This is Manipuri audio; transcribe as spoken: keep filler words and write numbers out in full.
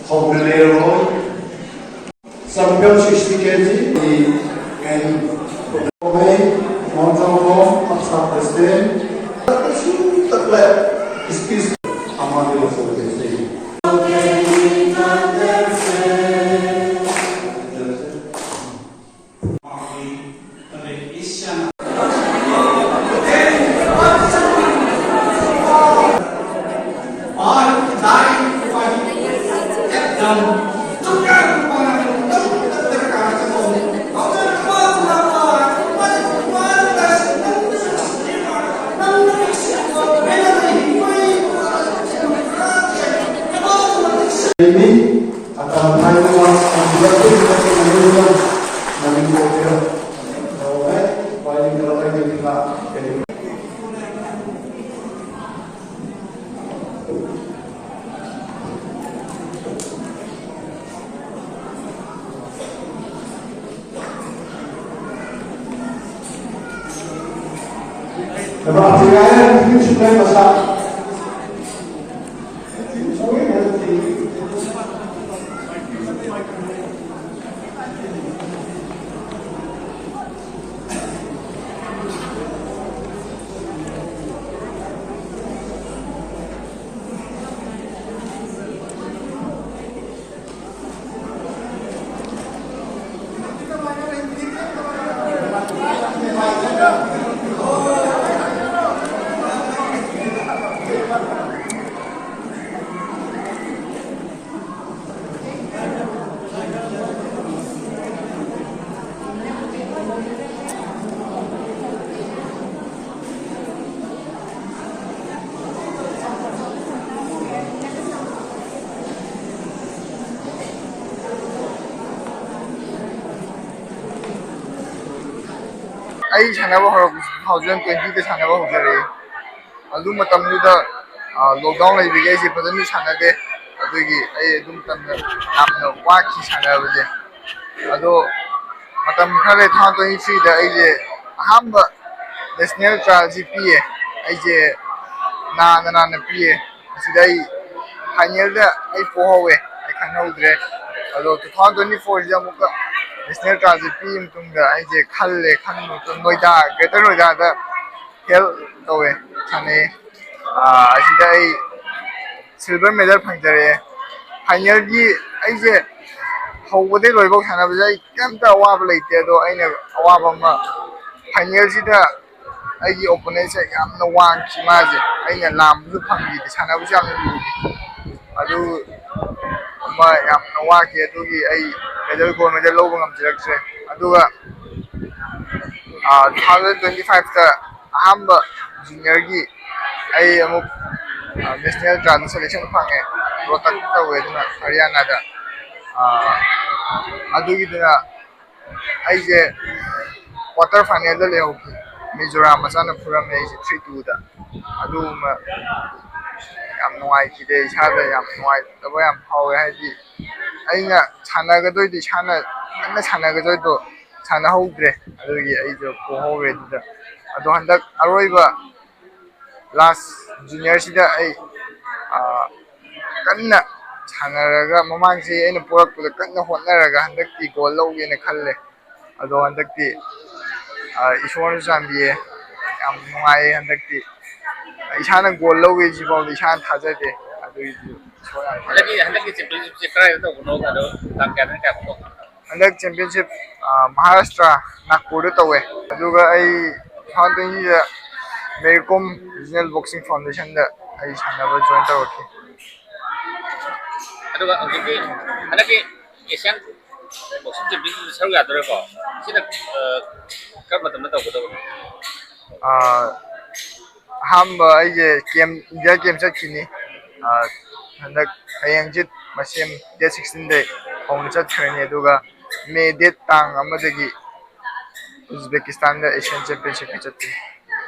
ꯍꯧꯅ ꯂꯩꯔꯝꯃꯣꯏ꯫ Champion sixty K G and Montauban, Haksa President. Speech amade la President. ꯑꯩ ꯁꯥꯟꯅꯕ ꯍꯧꯔꯛꯄꯁꯤ two thousand twenty ꯗ ꯁꯥꯟꯅꯕ ꯍꯧꯖꯔꯛꯏ꯫ ꯑꯗꯨ ꯃꯇꯝꯗꯨꯗ ꯂꯣꯛꯗꯥꯎꯟ ꯂꯩꯕꯒꯤ ꯑꯩꯁꯦ ꯐꯖꯅ ꯁꯥꯟꯅꯗꯦ꯫ ꯑꯗꯨꯒꯤ ꯑꯩ ꯑꯗꯨꯝ ꯃꯇꯝꯗ ꯌꯥꯝꯅ ꯋꯥꯈꯤ ꯁꯥꯟꯅꯕꯁꯦ꯫ ꯑꯗꯣ ꯃꯇꯝ ꯈꯔ ꯂꯩ, ꯇꯨ ꯊꯥꯎꯖꯟ ꯇ꯭ꯋꯦꯟꯇꯤ ꯊ꯭ꯔꯤꯗ ꯑꯩꯁꯦ ꯑꯍꯥꯟꯕ ꯅꯦꯁꯅꯦꯜ ꯇ꯭ꯔꯥꯏꯌꯦꯜꯁꯤ ꯄꯤꯌꯦ꯫ ꯑꯩꯁꯦ ꯅꯥꯅ ꯅꯥꯅ ꯄꯤꯌꯦ꯫ ꯑꯁꯤꯗ ꯑꯩ ꯐꯥꯏꯅꯦꯜꯗ ꯑꯩ ꯄꯣꯍꯧꯋꯦ, ꯑꯩ ꯈꯪꯍꯧꯗ꯭ꯔꯦ꯫ ꯑꯗꯣ ꯇꯨ ꯊꯥꯎꯖꯟ ꯇ꯭ꯋꯦꯟꯇꯤ ꯐꯣꯔꯁꯤꯗ ꯑꯃꯨꯛꯀ ꯅꯦꯁꯅꯦꯜ ꯇ꯭ꯔꯥꯏꯌꯦꯜꯁꯤ ꯄꯤꯕ ꯃꯇꯨꯡꯗ ꯑꯩꯁꯦ ꯈꯜꯂꯦ, ꯈꯟꯕ ꯃꯇꯨꯡ ꯅꯣꯏꯗꯥ, ꯒ꯭ꯔꯦꯇꯔ ꯅꯣꯏꯗꯥꯗ ꯍꯦꯜ ꯇꯧꯋꯦ, ꯁꯥꯟꯅꯩ꯫ ꯑꯁꯤꯗ ꯑꯩ ꯁꯤꯜꯚꯔ ꯃꯦꯗꯜ ꯐꯪꯖꯔꯛꯑꯦ꯫ ꯐꯥꯏꯅꯦꯜꯒꯤ ꯑꯩꯁꯦ ꯍꯧꯕꯗꯩ ꯂꯣꯏꯐꯥꯎ ꯁꯥꯟꯅꯕꯁꯦ ꯑꯩ ꯀꯩꯝꯇ ꯑꯋꯥꯕ ꯂꯩꯇꯦ꯫ ꯑꯗꯣ ꯑꯩꯅ ꯑꯋꯥꯕ ꯑꯃ, ꯐꯥꯏꯅꯦꯜꯁꯤꯗ ꯑꯩꯒꯤ ꯑꯣꯄꯣꯅꯦꯟꯁꯦ ꯌꯥꯝꯅ ꯋꯥꯡꯈꯤ꯫ ꯃꯥꯁꯦ ꯑꯩꯅ ꯂꯥꯝꯕꯁꯨ ꯐꯪꯈꯤꯗꯦ, ꯁꯥꯟꯅꯕꯁꯨ ꯌꯥꯝꯅ ꯂꯨꯈꯤ꯫ ꯑꯗꯨ ꯑꯃ ꯌꯥꯝꯅ ꯋꯥꯈꯤ꯫ ꯑꯗꯨꯒꯤ ꯑꯩ ꯃꯦꯗꯜ, ꯒꯣꯜ ꯃꯦꯗꯜ ꯂꯧꯕ ꯉꯝꯖꯔꯛꯇ꯭ꯔꯦ꯫ ꯑꯗꯨꯒ ꯇꯨ ꯊꯥꯎꯖꯟ ꯇ꯭ꯋꯦꯟꯇꯤ ꯐꯥꯏꯚꯇ ꯑꯍꯥꯟꯕ ꯖꯨꯅꯤꯌꯔꯒꯤ ꯑꯩ ꯑꯃꯨꯛ ꯅꯦꯁꯅꯦꯜ ꯇ꯭ꯔꯥꯏꯌꯦꯜ ꯁꯦꯂꯦꯛꯁꯟ ꯐꯪꯉꯦ, ꯔꯣꯍꯇꯛ ꯇꯧꯋꯦ, ꯑꯗꯨꯅ ꯍꯔꯤꯌꯥꯅꯥꯗ꯫ ꯑꯗꯨꯒꯤꯗꯨꯅ ꯑꯩꯁꯦ ꯀ꯭ꯋꯥꯇꯔ ꯐꯥꯏꯅꯦꯜꯗ ꯂꯩꯍꯧꯈꯤ꯫ ꯃꯤꯖꯣꯔꯥꯝ ꯃꯆꯥꯅ ꯐꯨꯔꯝꯃꯦ ꯑꯩꯁꯦ ꯊ꯭ꯔꯤ ꯇꯨꯗ꯫ ꯑꯗꯨꯒꯨꯝꯕ ꯌꯥꯝ ꯅꯨꯡꯉꯥꯏꯈꯤꯗꯦ, ꯏꯁꯥꯗ ꯌꯥꯝ ꯅꯨꯡꯉꯥꯏꯇꯕ ꯌꯥꯝ ꯐꯥꯎꯋꯦ꯫ ꯍꯥꯏꯗꯤ ꯑꯩꯅ ꯁꯥꯟꯅꯒꯗꯣꯏꯗꯣ, ꯏꯁꯥꯅ ꯀꯟꯅ ꯁꯥꯟꯅꯒꯗꯣꯏꯗꯣ ꯁꯥꯟꯅꯍꯧꯗ꯭ꯔꯦ꯫ ꯑꯗꯨꯒꯤ ꯑꯩꯁꯨ ꯄꯣꯍꯧꯔꯦ ꯑꯗꯨꯗ꯫ ꯑꯗꯣ ꯍꯟꯗꯛ ꯑꯔꯣꯏꯕ ꯂꯥꯁ ꯖꯨꯅꯤꯌꯔꯁꯤꯗ ꯑꯩ ꯀꯟꯅ ꯁꯥꯟꯅꯔꯒ, ꯃꯃꯥꯡꯁꯤ ꯑꯩꯅ ꯄꯣꯔꯛꯄꯗ ꯀꯟꯅ ꯍꯣꯠꯅꯔꯒ ꯍꯟꯗꯛꯇꯤ ꯒꯣꯜ ꯂꯧꯒꯦꯅ ꯈꯜꯂꯦ꯫ ꯑꯗꯣ ꯍꯟꯗꯛꯇꯤ ꯏꯁꯣꯔꯅ ꯆꯥꯟꯕꯤꯌꯦ, ꯌꯥꯝ ꯅꯨꯡꯉꯥꯏꯌꯦ ꯍꯟꯗꯛꯇꯤ꯫ ꯏꯁꯥꯅ ꯒꯣꯜ ꯂꯧꯒꯦ ꯁꯤꯐꯥꯎꯗ ꯏꯁꯥꯅ ꯊꯥꯖꯗꯦ꯫ ꯑꯗꯨꯒꯤꯁꯨ ꯏꯁꯣꯔ ꯌꯥꯝ ꯍꯟꯗꯛꯀꯤ ꯍꯟꯗꯛꯀꯤ ꯆꯦꯝꯄꯤꯌꯟꯁꯤꯞꯁꯦ ꯀꯗꯥꯏꯗ ꯇꯧꯕꯅꯣ? ꯑꯗꯣ ꯇꯥꯡ ꯀꯌꯥꯗꯩꯅ ꯀꯌꯥꯐꯥꯎ ꯇꯧꯕꯅꯣ? ꯍꯟꯗꯛ ꯆꯦꯝꯄꯤꯌꯟꯁꯤꯞ ꯃꯍꯥꯔꯥꯁꯇ꯭ꯔ ꯅꯥꯒꯄꯨꯔꯗ ꯇꯧꯋꯦ꯫ ꯑꯗꯨꯒ ꯑꯩ ꯇꯨ ꯊꯥꯎꯖꯟ ꯇ꯭ꯋꯦꯟꯇꯤꯗ ꯃꯦꯔꯤ ꯀꯣꯝ ꯔꯤꯖꯅꯦꯜ ꯕꯣꯛꯁꯤꯡ ꯐꯥꯎꯟꯗꯦꯁꯟꯗ ꯑꯩ ꯁꯥꯟꯅꯕ ꯖꯣꯏꯟ ꯇꯧꯔꯛꯈꯤ꯫ ꯑꯗꯨꯒ ꯍꯧꯖꯤꯛꯀꯤ ꯍꯟꯗꯛꯀꯤ ꯑꯦꯁꯤꯌꯥꯟ ꯕꯣꯛꯁꯤꯡ ꯆꯦꯝꯄꯤꯌꯟꯁꯤꯞ ꯁꯔꯨꯛ ꯌꯥꯗꯣꯔꯦꯀꯣ? ꯁꯤꯅ ꯀꯔꯝꯕ ꯃꯇꯝꯗ ꯇꯧꯒꯗꯕꯅꯣ? ꯑꯍꯥꯟꯕ ꯑꯩꯁꯦ ꯀꯦꯝ, ꯏꯟꯗꯤꯌꯥ ꯀꯦꯝ ꯆꯠꯈꯤꯅꯤ꯫ ꯍꯟꯗꯛ ꯍꯌꯦꯡ ꯍꯪꯆꯤꯠ ꯃꯁꯦꯝ ꯗꯦꯠ ꯁꯤꯛꯁꯇꯤꯟꯗꯩ ꯍꯧꯅ ꯆꯠꯈ꯭ꯔꯅꯤ꯫ ꯑꯗꯨꯒ ꯃꯦ ꯗꯦꯠ ꯇꯥꯡ ꯑꯃꯗꯒꯤ ꯎꯖꯕꯦꯀꯤꯁꯇꯥꯟꯗ ꯑꯦꯁꯤꯌꯥꯟ ꯆꯦꯝꯄꯤꯌꯟꯁꯤꯞꯀꯤ ꯆꯠꯇꯣꯏꯅꯤ꯫